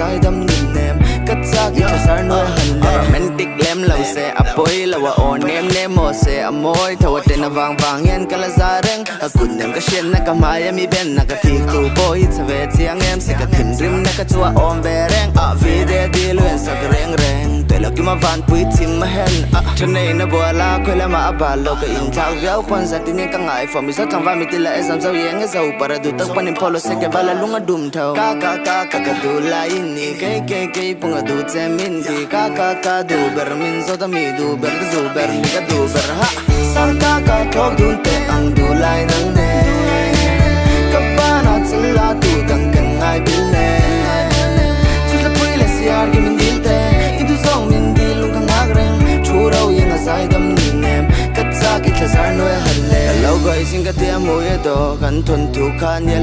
zaidam nun nem Ka chak i thlazar nuai han lem A romantic lem lo se a pawi lo a aw nem nem aw se a mawi tho a ten avang vang hian ka la za reng A kut nem ka hriatna ka hmai a mi benna ka thik tu pawh hi chhe ve chiang em se ka thinrim na ka chu a awm ve reng A vide dil u en sak reng reng Tuai lo kima vanpui chim a hen a Tha nei na buala khawi lamah a bal lo ka inthlak viau pawn zan tin hian ka ngaihfawh Mizo tlangval mi tila e zam zo i eng e zo para duh tak pawn inphaw lo se ke vala lung a dum tho Ka ka ka ka ka duh lai i ni kei kei kei pawng a duh che min ti Ka ka ka duh ber min zawt a mi duh ber ka duh ber ni ka duh ber ha Sang ka ka thlawk dun teh ang duh lai nang nen Ka banah chula tu dang kan ngai bil nen Chuthlapui leh siar ki min dil te I duh zawng min dil lung ka nghak reng Thu ro iang a zai dam ni nem Ka chak i thlazar nuai a han le Ka lo gaih zing ka ti a mawi a daw Kan thawnthu kha nia.